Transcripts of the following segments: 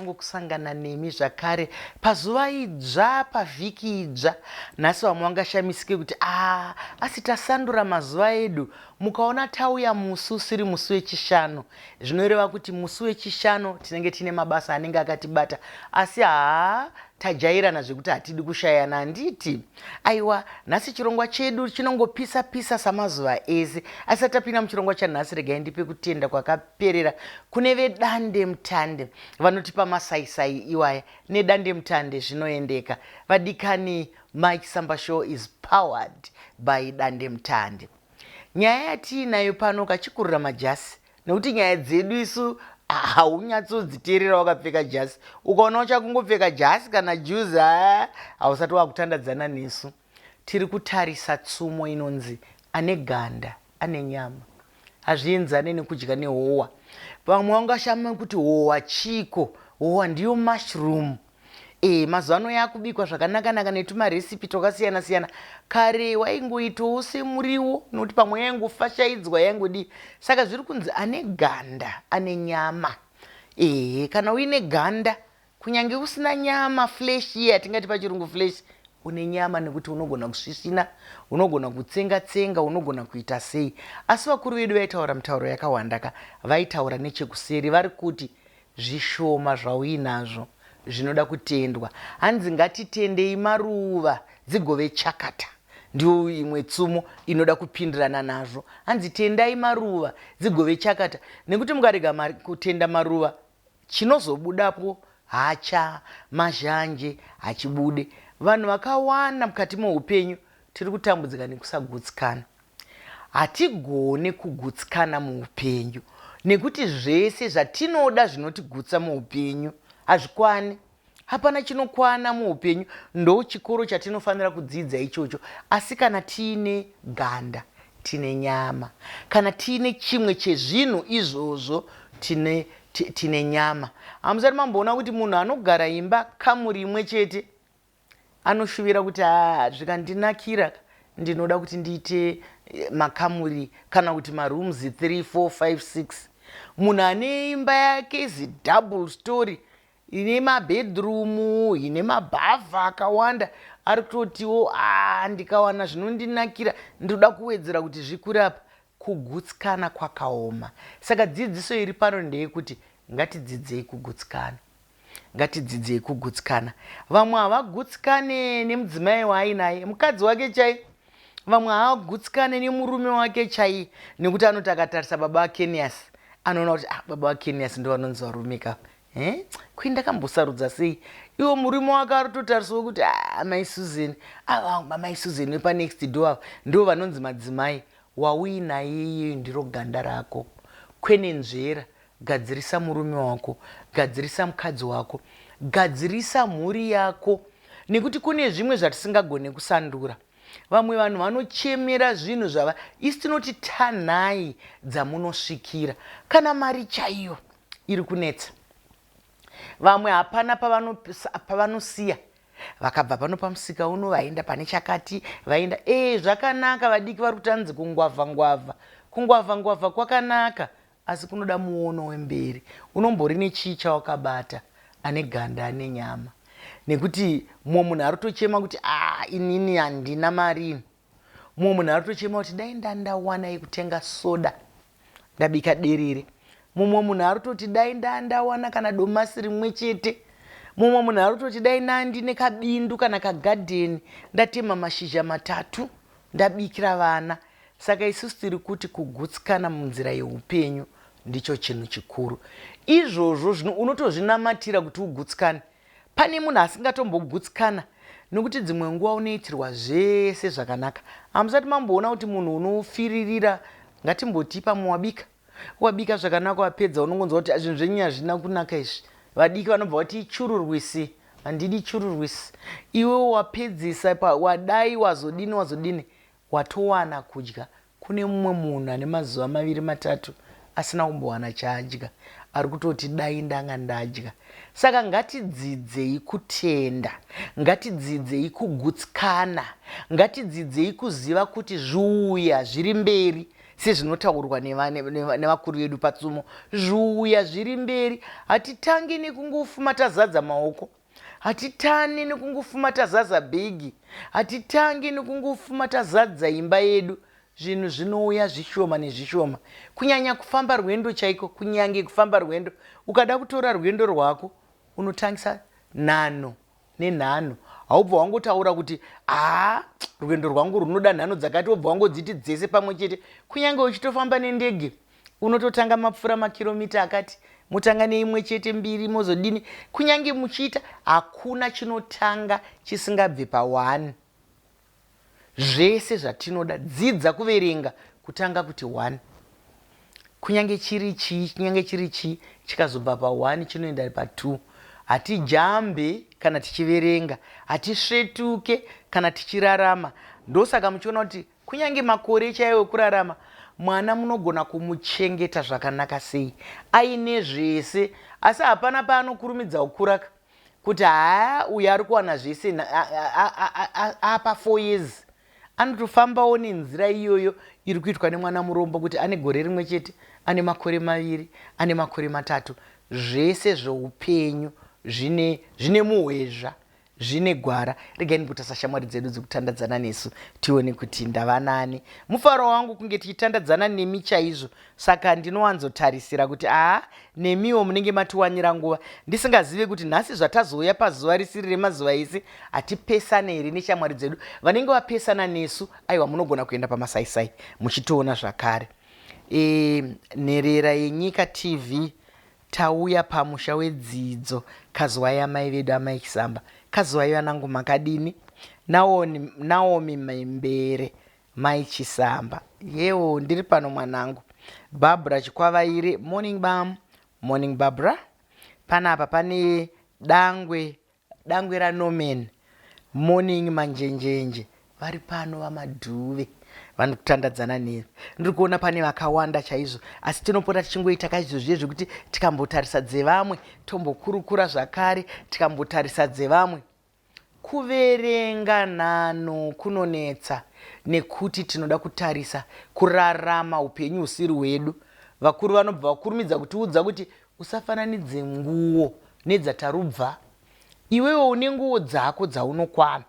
Changokusangana nemi zvakare pazuva idzva, pavhiki idzva. Nhasi vamwe vangashamisike kuti a asi tasandura mazuva edu. Mukaona tauya musi usiri musi weChishanu, zvinoreva kuti musi weChishanu tinenge tiine mabasa anenge akatibata, asi haa tajairana zvekuti hatidi kushayana, handiti? Aiwa, nhasi chirongwa chedu chinongopisa pisa samazuva ese. Asi tapinda muchirongwa chanhasi, regai ndipe kutenda kwakaperera kune vedande mutande vanotipa masaisai iwaya. Nedande mutande zvinoendeka vadikani. Mike Samba Show is powered by Dande Mutande. Nyaya yatiinayo pano kachikurura majasi, nekuti nyaya dzedu isu haunyatsodziteerera wakapfeka jasi. Ukaona uchakungopfeka jasi kana juzi, haa, hausati wakutandadzana nesu. Tiri kutarisa tsumo inonzi ane ganda ane nyama. Hazvienzane nekudya nehowa. Vamwe vangashama kuti howa chiiko? Howa ndiyo mushroom. E, mazuva ano yakubikwa zvakanaka-naka netumaresipi twakasiyana-siyana. Kare waingoitawo semuriwo nokuti pamwe yaingofashaidzwa, yaingodii. Saka zviri kunzi ane ganda ane nyama. Ehe, kana uine ganda kunyange usina nyama, flesh iye yatingati pachirungu flesh, une nyama nekuti unogona kusvisvina, unogona kutsenga-tsenga, unogona kuita sei. Asi vakuru vedu vaitaura mitauro yakawanda ka, vaitaura nechekuseri vari kuti zvishoma zvauinazvo zvinoda kutendwa. Hanzi ngatitendei maruva dzigove chakata. Ndiyo imwe tsumo inoda kupindirana nazvo. Hanzi tendai maruva dzigove chakata, nekuti mukarega kutenda maruva, chinozobudapo hacha mazhanje hachibude. Vanhu vakawanda mukati meupenyu tiri kutambudzika nekusagutsikana. Hatigone kugutsikana muupenyu nekuti zvese zvatinoda zvinotigutsa muupenyu hazvikwani. Hapana chinokwana muupenyu, ndo chikoro chatinofanira kudzidza ichocho. Asi kana tiine ganda tine nyama, kana tiine chimwe chezvinhu izvozvo tine, tine nyama. Hamusati mamboona kuti munhu anogara imba kamuri imwe chete anoshuvira kuti haa, zvikandinakira ndinoda kuti ndiite makamuri kana kuti marooms 3 4 5 6. Munhu ane imba yake zi double story ine mabedroom, ine mabhavha akawanda, ari kutotiwo a ndikawana zvinondinakira ndinoda kuwedzera kuti zvikure apa. Kugutsikana kwakaoma. Saka dzidziso iri pano ndeyekuti ngatidzidzei kugutsikana. Ngatidzidzei kugutsikana. Vamwe havagutsikane nemudzimai waainaye, mukadzi wake chai. Vamwe havagutsikane nemurume wake chaiye, nekuti anoti akatarisa baba vaKenias anoona kuti ah, baba vaKenias ndo vanonzi varume ka. Eh? Kui ndakambosarudza sei? Iwo murume wake ari kutotarisawo kuti ah, mai Susan, ava mai Susan vepanext door ava ndo vanonzi madzimai. Wauinaye iyeyo ndiro ganda rako. Kwenenzvera, gadzirisa murume wako, gadzirisa mukadzi wako, gadzirisa mhuri yako, nekuti kune zvimwe zvatisingagone kusandura. Vamwe vanhu vanochemera zvinhu zvava, isi tinoti tanhai dzamunosvikira. Kana mari chaiyo iri kunetsa, vamwe hapana pavanosiya. Vakabva pano pamusika uno vaenda pane chakati, vaenda ee zvakanaka. Vadiki vari kutanzi kungwavha ngwavha, kungwavha ngwavha kwakanaka, asi kunoda muono wemberi. Unombori nechii chawakabata? Ane ganda ane nyama, nekuti mumwe munhu ari kutochema kuti a inini handina mari ini. Mumwe munhu ari kutochema kuti dai ndandawana yekutenga soda ndabika derere. Mumwe munhu ari kutoti dai ndandawana kana domasi rimwe chete. Mumwe munhu ari kutoti dai ndandine kabindu kana kagadheni ndatema mashizha matatu ndabikira vana. Saka isusu tiri kuti kugutsikana munzira yeupenyu ndicho chinhu chikuru. Izvozvo zvino unotozvinamatira kuti ugutsikane. Pane munhu asingatombogutsikana nekuti dzimwe nguva unoitirwa zvese zvakanaka. Hamusati mamboona kuti munhu unofiririra, ngatimboti pamwe wabika, wabika zvakanaka, wapedza, unongonzwa kuti zvinhu zvenyu hazvina kunaka izvi. Vadiki vanobva vati ichururwisi, handidi chururwisi. Iwe wapedzisa, wadai, wazodini, wazodini, watowana kudya. Kune mumwe munhu ane mazuva maviri matatu asina kumbowana chaadya, ari kutoti dai ndanga ndadya. Saka ngatidzidzei kutenda, ngatidzidzei kugutsikana, ngatidzidzei kuziva kuti zviuya zviri mberi. Sezvinotaurwa nevakuru vedu patsumo, zviuya zviri mberi. Hatitangi nekungofuma tazadza maoko. Hatitani nekungofuma tazadza bhegi. Hatitangi nekungofuma tazadza imba yedu. Zvinhu zvinouya zvishoma nezvishoma. Kunyanya kufamba rwendo chaiko, kunyange kufamba rwendo. Ukada kutora rwendo rwako, unotangisa nhanho nenhanho. Haubva wangotaura kuti haa rwendo rwangu runoda nhanho dzakati, wobva wangodziti dzese pamwe chete. Kunyange uchitofamba nendege, unototanga mapfuura makiromita akati, motanga neimwe chete, mbiri, mozodini. Kunyange muchiita, hakuna chinotanga chisingabve pa1. Zvese zvatinoda, dzidza kuverenga kutanga kuti 1. Kunyange chiri chii, kunyange chiri chii, chikazobva pa1 chinoenda pa2. Hatijambe kana tichiverenga, hatisvetuke kana tichirarama. Ndosaka muchiona kuti kunyange makore chaiwo ekurarama, mwana munogona kumuchengeta zvakanaka sei aine zvese, asi hapana paanokurumidza kukura ka kuti haa uyu ari kuwana zvese apa 4 years. Anotofambawo nenzira iyoyo iri kuitwa nemwana murombo, kuti ane gore rimwe chete, ane makore 2, ane makore 3. Zvese zveupenyu zvine muhwezva, zvine gwara. Regai ndikutasa shamwari dzedu dzekutandadzana nesu, tione kuti ndavanani. Mufaro wangu kunge tichitandadzana nemi chaizvo, saka ndinowanzotarisira kuti aa nemiwo munenge matiwanira nguva, ndisingazive kuti nhasi zvatazouya pazuva risiri remazuva ese hatipesane here neshamwari dzedu vanenge vapesana nesu. Aiwa, munogona kuenda pamasaisai muchitoona zvakare. Nherera Yenyika TV, tauya pamusha wedzidzo. Kazwai amai vedu, amai Chisamba. Kazwai vanangu, makadini? Naomi Mbere, mai Chisamba. Yewo, ndiri pano mwanangu. Barbara Chikwavaire, morning bam. Morning Barbara. Panapa pane dangwe, dangwe raNorman. Morning manjenjenje. Vari pano vaMadhuve vanotandadzana nevi. Ndiri kuona pane vakawanda chaizvo, asi tinopota tichingoita kaizvo zviye zvekuti tikambotarisa dzevamwe, tombokurukura zvakare, tikambotarisa dzevamwe. Kuverenga nhanho kunonetsa nekuti tinoda kutarisa kurarama upenyu husiri hwedu. Vakuru vanobva vakurumidza kutiudza kuti usafananidze nguo nedzatarubva. Iwewe une nguo dzako dzaunokwana,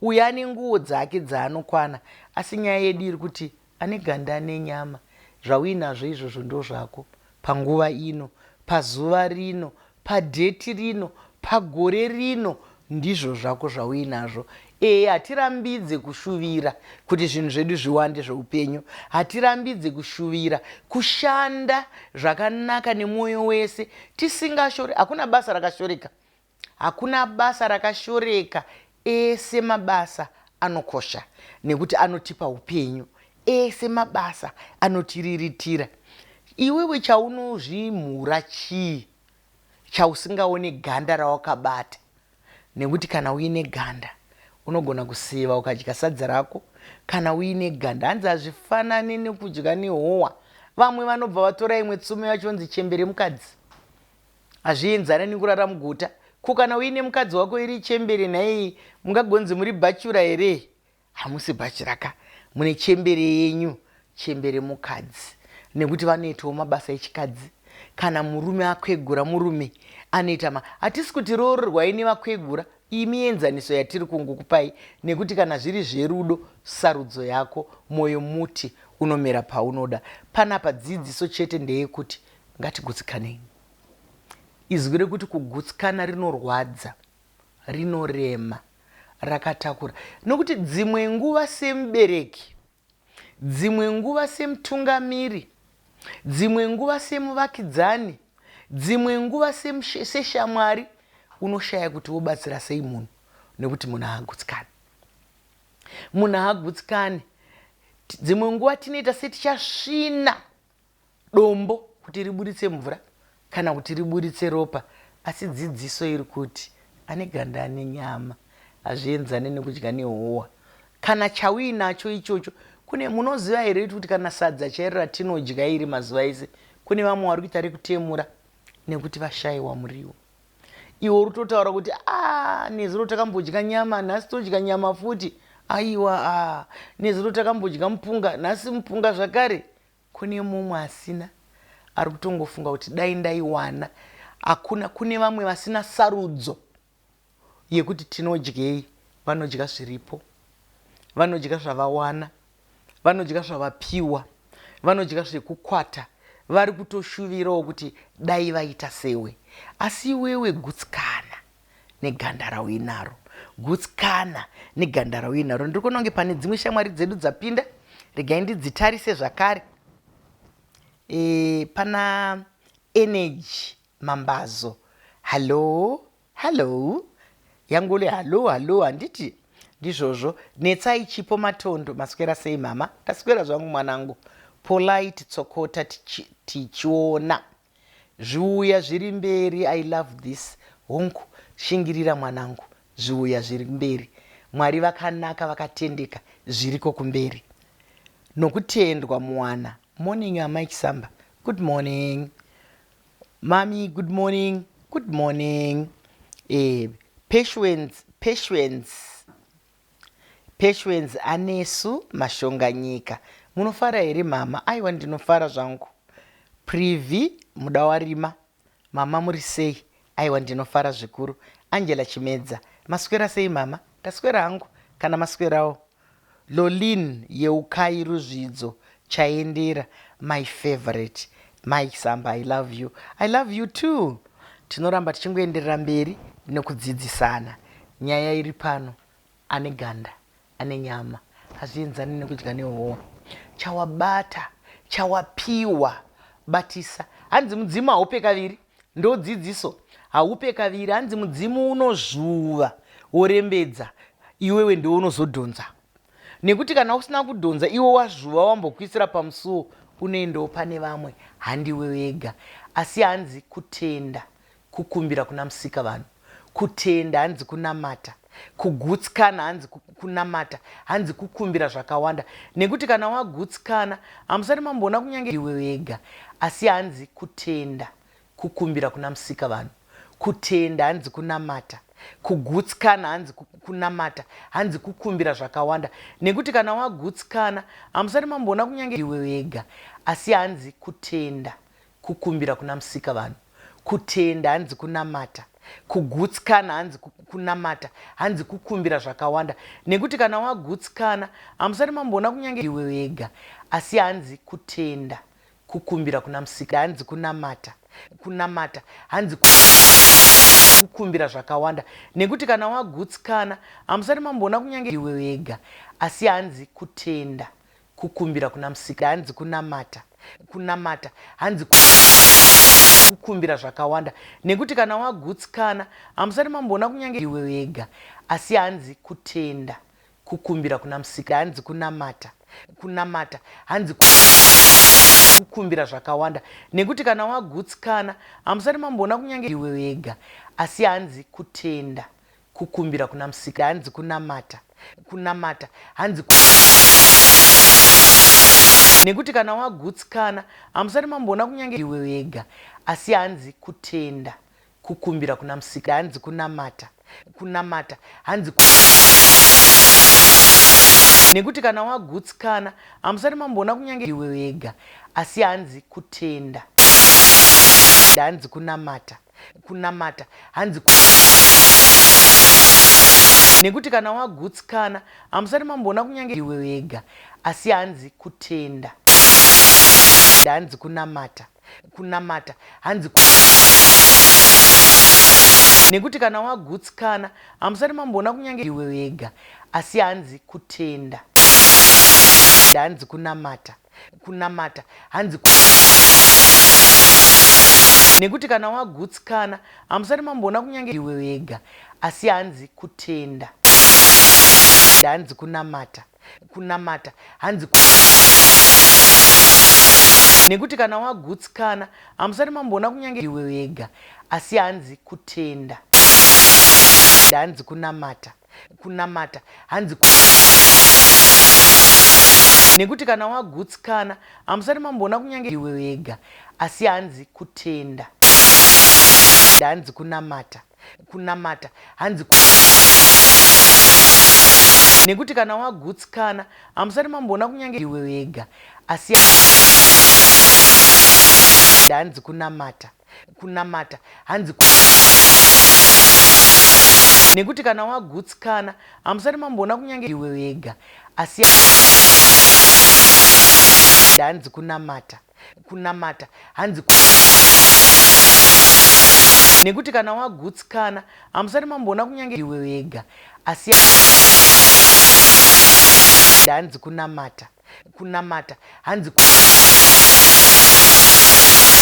uyo ane nguo dzake dzaanokwana, asi nyaya yedu iri kuti ane ganda nenyama. Zvauinazvo izvozvo ndozvako panguva ino, pazuva rino, padheti rino, pagore rino, ndizvo zvako zvauinazvo. Ehe, hatirambidze kushuvira kuti zvinhu zvedu zviwande zveupenyu. Hatirambidze kushuvira kushanda zvakanaka nemwoyo wese tisingashori. Hakuna basa rakashoreka. Hakuna basa rakashoreka. Ese mabasa anokosha nekuti anotipa upenyu. Ese mabasa anotiriritira. Iwewe chaunozvimhura chii chausingaone ganda rawakabata? Nekuti kana uine ganda unogona kuseva ukadya sadza rako. Kana uine ganda, hanzi hazvifanani nekudya nehowa. Vamwe vanobva vatora imwe tsumo yacho, onzi chembere mukadzi hazvienzane nekurara muguta. Ko kana uine mukadzi wako iri chembere nhai, mungagonzi muri bhachura here? Hamusi bhachura ka, mune chembere yenyu, chembere mukadzi, nekuti vanoitawo mabasa echikadzi. Kana murume akwegura, murume anoita ma hatisi kuti roorerwai nevakwegura. Iyi mienzaniso yatiri kungokupai, nekuti kana zviri zverudo, sarudzo yako, mwoyo muti unomera paunoda. Panapa dzidziso chete ndeyekuti ngatigutsikanei. Izwi rekuti kugutsikana rinorwadza, rinorema, rakatakura, nokuti dzimwe nguva semubereki, dzimwe nguva semutungamiri, dzimwe nguva semuvakidzani, dzimwe nguva seshamwari, unoshaya kuti wobatsira sei munhu, nekuti munhu haagutsikani. Munhu haagutsikani. Dzimwe nguva tinoita setichasvina dombo kuti riburitse mvura kana kuti riburitse ropa, asi dzidziso iri kuti ane ganda ane nyama hazvienzane nekudya nehowa. Kana chauinacho ichocho, kune munoziva here kuti kana sadza chairo ratinodya iri mazuva ese, kune vamwe vari kuita rekutemura nekuti vashayiwa muriwo. Iwe uri kutotaura kuti a nezuro takambodya nyama, nhasi todya nyama futi. Aiwa, a nezuro takambodya mupunga, nhasi mupunga zvakare. Kune mumwe asina ari kutongofunga kuti dai ndaiwana. Hakuna, kune vamwe vasina sarudzo yekuti tinodyei. Vanodya zviripo, vanodya zvavawana, vanodya zvavapiwa, vanodya zvekukwata. Vari kutoshuvirawo kuti dai vaita sewe. Asi iwewe gutsikana neganda rauinaro, gutsikana neganda rauinaro. Ndiri kuona kunge pane dzimwe shamwari dzedu dzapinda, regai ndidzitarise zvakare. Pana Energy Mambazo, hallo hallo, yangole hallo hallo, handiti ndizvozvo. Netsai Chipo Matondo, maswera sei mama? Ndaswera zvangu mwanangu. Polite Tsokota, tichiona zviuya zviri mberi. I love this. Hongu, shingirira mwanangu, zviuya zviri mberi. Mwari vakanaka, vakatendeka, zviriko kumberi. Nokutendwa Muwana, morning amai Chisamba, good morning mami, good morning, good morning. Patience, Patience, Patience Anesu Mashonganyika, munofara here mama? Aiwa, ndinofara zvangu. Privi Mudawarima, mama muri sei? Aiwa, ndinofara zvikuru. Angela Chimedza, maswera sei mama? Ndaswera hangu, kana maswerawo. Lolin Yeukai Ruzvidzo Chaendera, my favorite. Mai Chisamba, I love you. I love you too. Tinoramba tichingoenderera mberi nekudzidzisana. Nyaya iri pano, ane ganda ane nyama hazvienzani nekudya nehowa. Chawabata, chawapiwa, batisa. Hanzi mudzimu haupe kaviri, ndodzidziso. Haupe kaviri, hanzi mudzimu unozvuva worembedza, iwewe ndiwe unozodhonza. Nekuti kana usina kudhonza, iwe wazvuva wambokuisira pamusuwo, unoendawo pane vamwe, handiwe wega. Asi hanzi kutenda kukumbira kuna musika vanhu, kutenda hanzi kunamata, kugutsikana hanzi kunamata, hanzi kukumbira zvakawanda. Nekuti kana wagutsikana, hamusati mamboona kunyange iwe wega. Asi hanzi kutenda kukumbira kuna musika vanhu, kutenda hanzi kunamata, kugutsikana hanzi kunamata, hanzi kukumbira zvakawanda. Nekuti kana wagutsikana, hamusati mamboona kunyange iwe wega. Asi hanzi kutenda kukumbira kuna musika vanhu, kutenda hanzi kunamata, kugutsikana hanzi kunamata, hanzi kukumbira zvakawanda. Nekuti kana wagutsikana, hamusati mamboona kunyange iwe wega. Asi hanzi kutenda kukumbira kuna musika, hanzi kunamata, kunamata, hanzi kukumbira zvakawanda. Nekuti kana wagutsikana, hamusati mamboona kunyange iwe wega. Asi hanzi kutenda kukumbira kuna musika, hanzi kunamata, kunamata, hanzi kukumbira zvakawanda. Nekuti kana wagutsikana, hamusati mamboona kunyange iwe wega. Asi hanzi kutenda kukumbira kuna musika, hanzi kunamata, kunamata, hanzi kukumbira zvakawanda. Nekuti kana wagutsikana, hamusati mamboona kunyange iwe wega. Asi hanzi kutenda kukumbira kuna musika, hanzi kunamata, kunamata, hanzi nekuti kana wagutsikana, hamusati mamboona kunyange iwe wega. Asi hanzi kutenda kukumbira kuna musika, hanzi kunamata, kunamata, hanzi nekuti kana wagutsikana, hamusati mamboona kunyange iwe wega. Asi hanzi kutenda, hanzi kunamata, kunamata, hanzi nekuti kana wagutsikana, hamusati mamboona kunyange iwe wega. Asi hanzi kutenda, hanzi kunamata, kunamata, hanzi nekuti kana wagutsikana, hamusati mamboona kunyange iwe wega. Asi hanzi kutenda, hanzi kunamata, kunamata, hanzi nekuti kana wagutsikana, hamusati mamboona kunyange iwe wega. Asi hanzi kutenda, hanzi kunamata, kunamata, hanzi nekuti kana wagutsikana, hamusati mamboona kunyange iwe wega. Asi hanzi kutenda, hanzi kunamata, kunamata, hanzi nekuti kana wagutsikana, hamusati mamboona kunyange iwe wega. Asi hanzi kutenda, hanzi kunamata, kunamata, hanzi. Nekuti kana wagutsikana hamusati mamboona kunyange iwe wega asi hanzi kunamata kunamata hanzi nekuti kana wagutsikana hamusati mamboona kunyange iwe wega asi hanzi kunamata kunamata hanzi nekuti kana wagutsikana hamusati mamboona kunyange iwe wega asi hanzi kunamata kunamata hanzi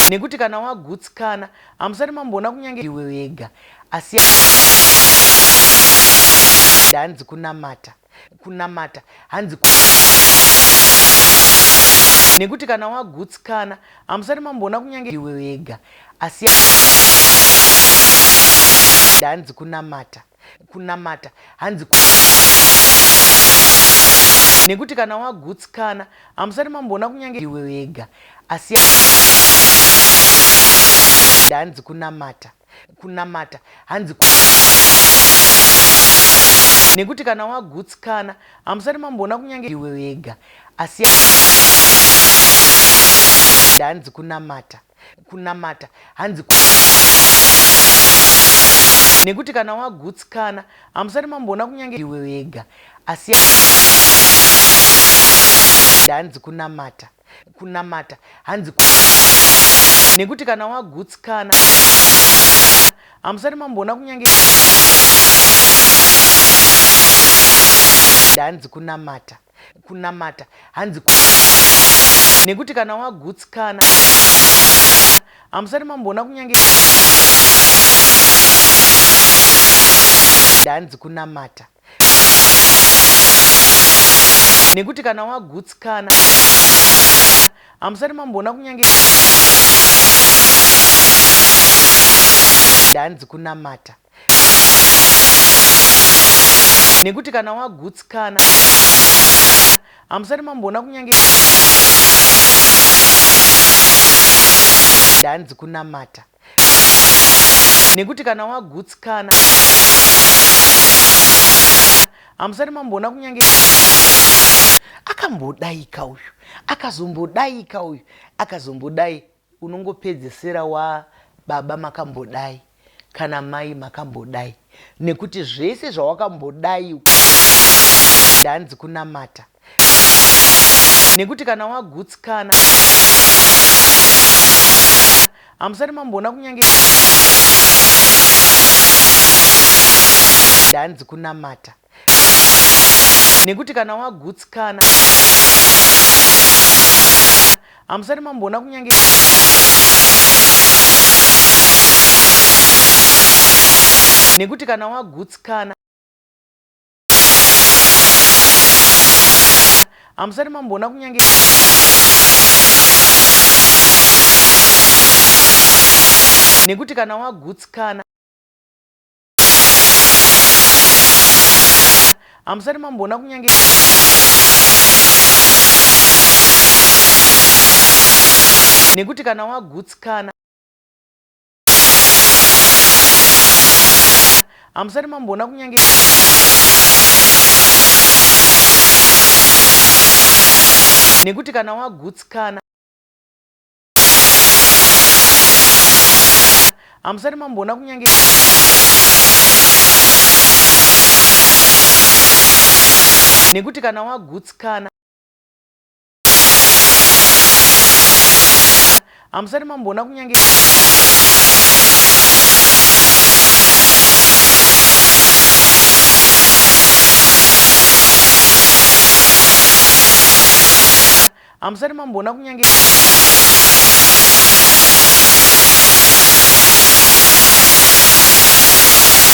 nekuti kana wagutsikana hamusati mamboona kunyange iwe wega asi hanzi kunamata kunamata hanzi nekuti kana wagutsikana hamusati mamboona kunyange iwe wega asi hanzi kunamata kunamata hanzi nekuti kana wagutsikana hamusati mamboona kunyange iwe wega asi hanzi kunamata kunamata hanzi nekuti kana wagutsikana hamusati mamboona kunyange iwe wega asi hanzi kunamata kunamata hanzi nekuti kana wagutsikana hamusati mamboona kunyange iwe wega asi hanzi kunamata kunamata hanzi nekuti kana wagutsikana hamusati mamboona kunyange hanzi kunamata kunamata hanzi nekuti kana wagutsikana hamusati mamboona kunyange hanzi kunamata nekuti kana wagutsikana hamusati mamboona kunyange hanzi kunamata nekuti kana wagutsikana hamusati mamboona kunyange hanzi kunamata nekuti kana wagutsikana hamusati mamboona kunyange akambodaika uyu akazombodaika uyu akazombodai unongopedzesera wa baba makambodai kana mai makambodai nekuti zvese zvawakambodai hanzi kunamata nekuti kana wagutsikana hamusati mamboona kunyange hanzi kunamata nekuti kana wagutsikana hamusati mamboona kunyange nekuti kana wagutsikana hamusati mamboona kunyange nekuti kana wagutsikana hamusati mamboona kunyange nekuti kana wagutsikana hamusati mamboona kunyange nekuti kana wagutsikana hamusati mamboona kunyange nekuti kana wagutsikana hamusati mamboona kunyange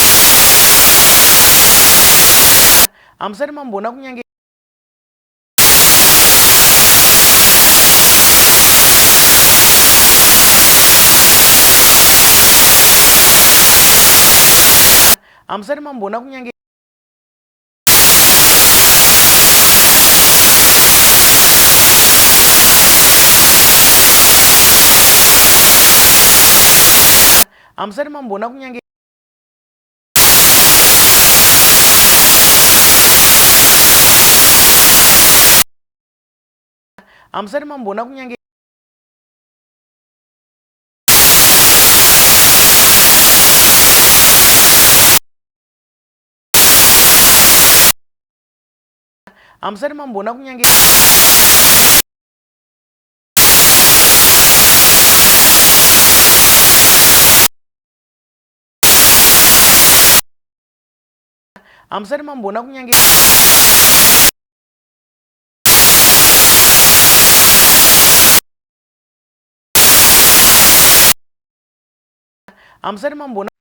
hamusati mamboona kunyange hamusati mamboona kunyange hamusati mamboona kunyange hamusati mamboona kunyange. Hamusati mamboona kunyange hamusati mamboona kunyange hamusati mamboona kunyange hamusati mamboona.